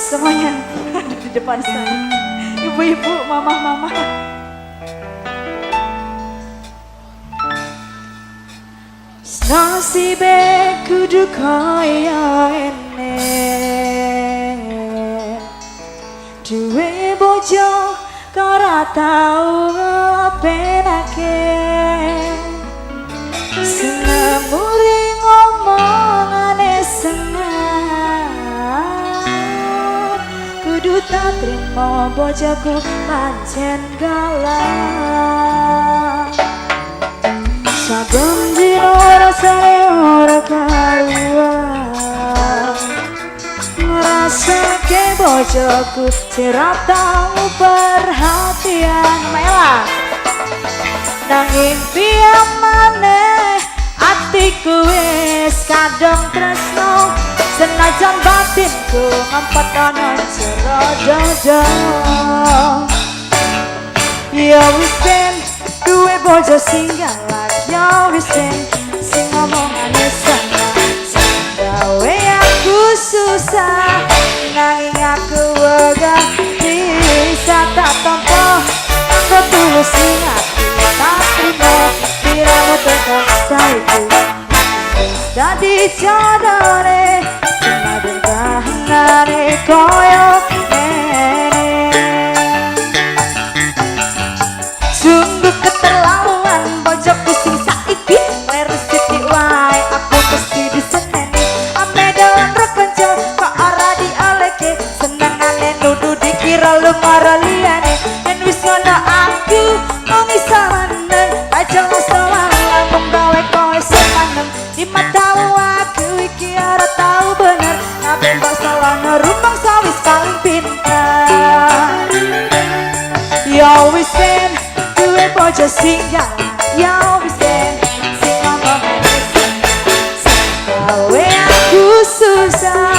Semuanya ada di depan saya. Ibu-ibu, mama-mama. Nasibe kudu kaya ene, duwe bojo ora tau penake, sengemuri ngomongane sengat, kudu tak trimo bojoku pancen galak. Saben dino rasane ora karuan, ngrasake bojoku sing ra tau perhatian. Mela nanging piye maneh atiku wis kadung tresno, senajan batinku ngempet ana jero dada. Ya wis ben duwe bojo sing galak, ya wis ben sing ngomongane seneng, sing gawe aku susah, nanging aku wegah bisa tak tampa. Anggo tulus sing ati tak trimo, piramu tekan saiki wis dadi jodone, senajan kahanane koyo ngene. Sungguh keterlaluan bojoku sing saiki, kleru sithik wae aku mesti diseneni. Ame dolan ro kanca kok ora diolehke, senengane nuduh dikira lumara liyane. Yen wis ngono aku mung iso meneng, aja jelas wae mung gawe kowe semaneng. Di matamu aku iki ora tau bener, kabeh mbok salahno rumangsa wis paling pinter. Ya wis ben duwe bojo sing galak, ya wis ben sing ngomongane seneng, sing gawe aku susah,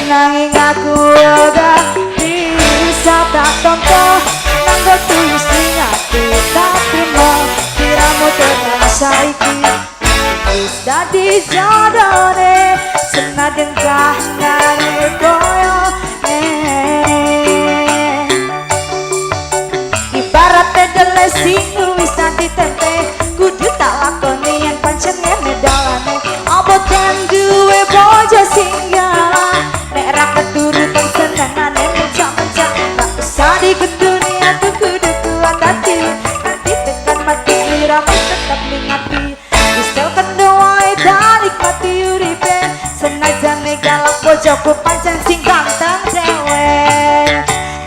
nanging aku ora bisa tak tampa. Nanggo tulus ning ati tak trimo, kiramu tenan saiki wis dadi jodone, senajan kahanane koyo ngene. Ibarat dele sing wis dadi tempe, kudu tak lakoni yen pancen ngene dalane. Aboten duwe bojo sing galak, nek ra keturutan senengane mencak-mencak. Tak usah digenduni aku kudu kuat ati, nanti tekan mati sliramu tetep ning ati. Wis kendo wae nikmati uripe, senajane galak bojoku pancen sing ganteng dhewe.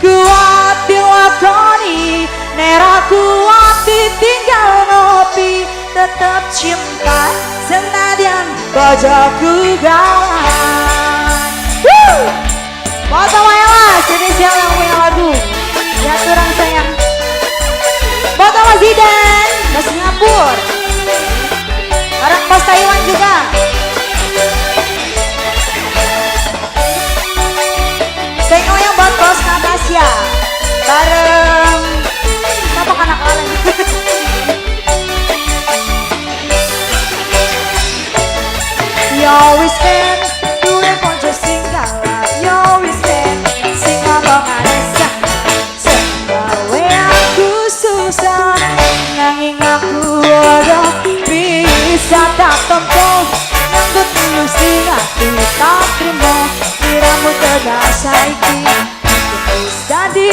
Kuat dilakoni, nek ra kuat ditinggal ngopi, tetep cinta senadyan bojoku galak. Woo! Foto Mayela, spesial yang punya lagu ya turang sayang. Foto Mas Zidan, Mas Singapura, bareng Bos Taiwan juga. Tengok yang buat Bos Natasha bareng siapa anak orang. Ya wis ben duwe bojo sing galak, ya wis ben sing ngomongane seneng, sing gawe aku susah, nanging aku ora bisa tak tampa. Nganggo tulus ning ati tak trimo, kiramu tegas saiki wis dadi.